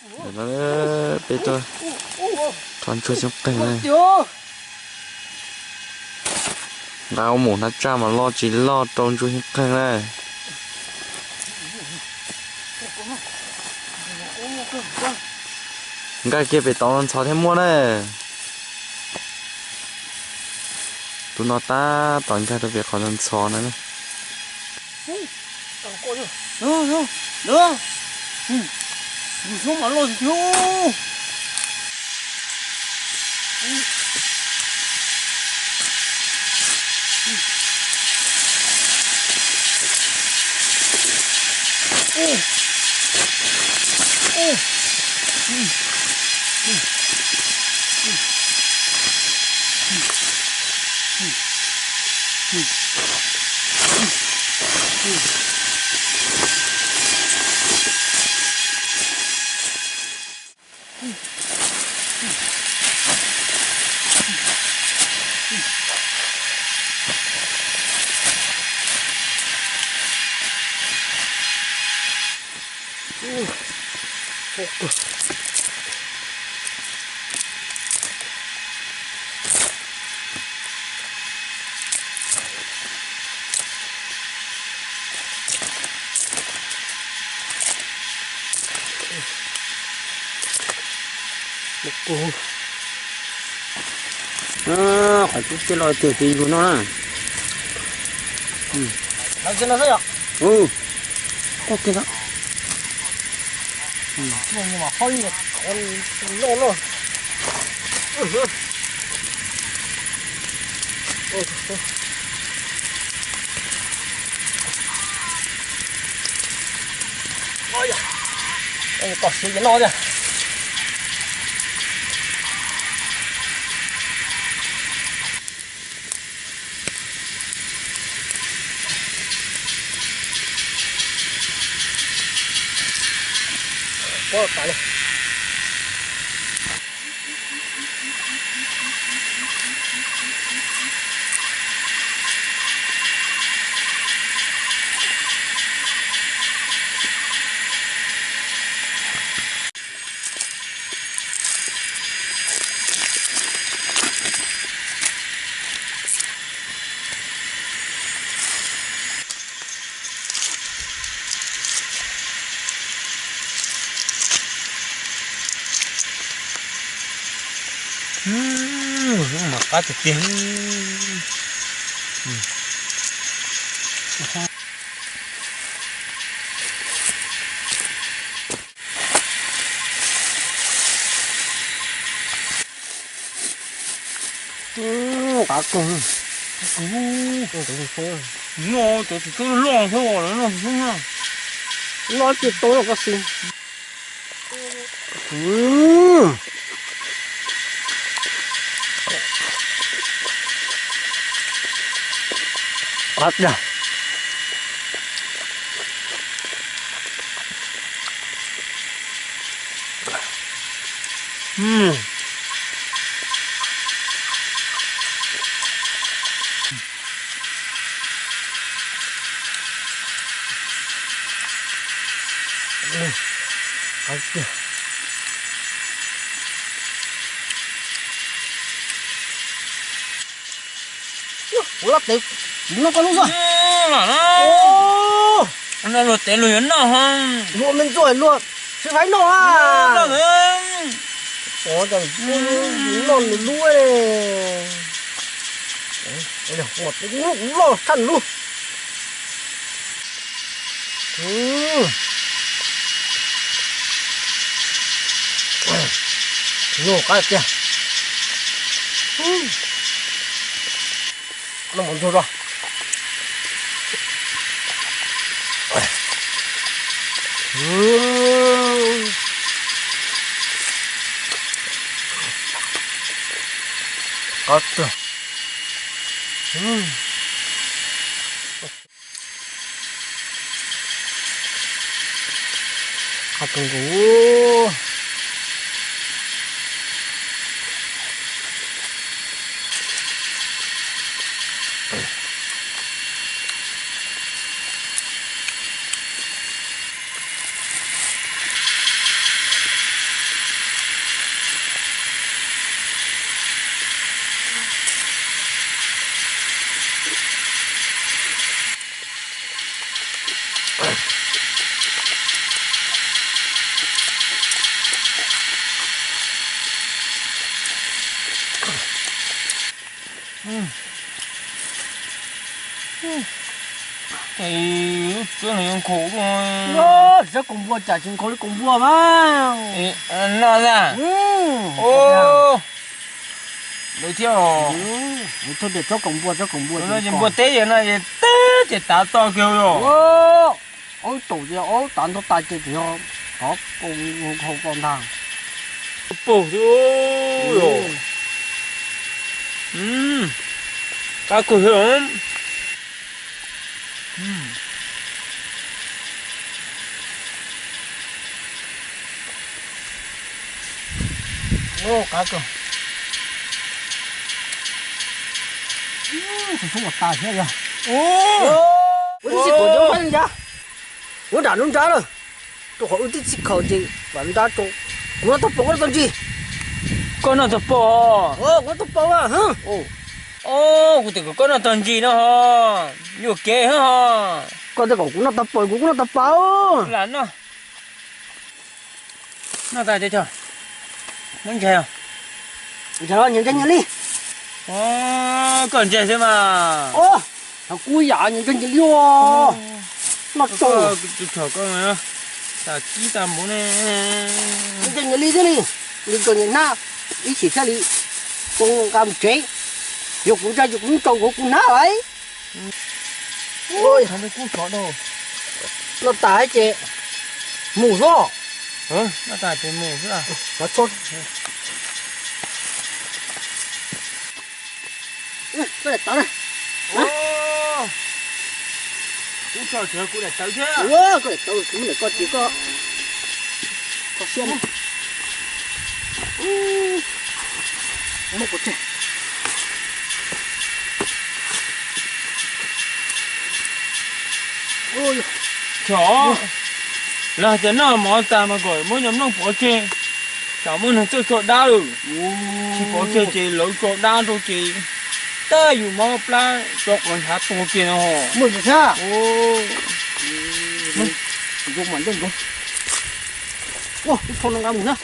Peb tuaj rho ntsuag xyoob qeeg na. Nqa mus hnav tsaj mas loj tsis loj rau ntsuag xyoob qeeg na. Nkag kiag pem tod ntxhov thiab muaj na. Tus no tab tom nkag rau pem qhov ntxhov na. Qhov cub tiaj loj tiag ces yus no na. Qoj kiag no. Tom siav ces noj tiag. Pob tas li. Mas qab tiag tiag. Qab kawg. No cov tsis tub loj thiab, no tsis tau loj koj xis. Qab tiag. Ua lab tev, kuv noj koj lub xwb. No luag tev luag yuav noj ho. Luag me ntsuag luag tsis faib noj a. Noj nws lub. Ua tev loj tshaj lub. Nyuj qab tiag. Noj mov ntsuag zog. Qab tiag. Qab kawg nkaus. Tsob no yuav nkhaus. Tsob kaus npua cas tsis nkhaus li kaus npua mas. Noj na. Lawv thiab os. Tsob kaus npua, tsob kaus npua ces npua teb yog no es teb ces tav toj kiag os. Aub taum ces aub tav ntog tas ces tsis yog qhov kaus nkhaus ko ntag. Pog, qab kawg. Qab kawg. Tus tub uas tas thiab yog. Ua tib txij khaum ces ua nrad nrad lawm, rau qhov wb tib txij khaum ces vam nrad rau. Kuv noj tau paus koj noj tau ntsis. Koj noj tau paus. Kuv noj tau paus. Kuv tias kom koj noj tau ntsis no ho. Yuam kev hwb ho. Koj tias kom kuv noj tau paus kuv kuj noj tau paus. Lam noj. Noj tas ces muab ntsaig os. Ntsaig los nyias ntsaig nyias li. Koj ntsaig xwb mas. Thaum kuv yam nyias ntsaig nyias li os. Noj tau. Tus thaum koj tas kib tas npaum ne. Nyias ntsaig nyias li thiab li. Nyias ntsaig nyias hnab, ib chim thiaj li tau nqa mus tsev. Yog kuv ntsaig ces kuv mus tau kuv hnab lawm. Noj tas ces mus xwb. Noj tas ces mus xwb. Koj daim tawv na. Kuv tso tseg kuv daim tawv thiab. Koj daim tawv kuv muab daim koj ces koj, koj siab na. Muab pov tseg. Tso, lawv hais tias noj mov tas mas kom muab cov nplooj pov tseg, tsam muaj neeg tuaj tso dab lawm. Tsis pov tseg ces lawv tso dab rau ces tab yus mob plab tso qhov nchav tuag kiag no ho. Muaj thiab. Ib phau no nqa mus na.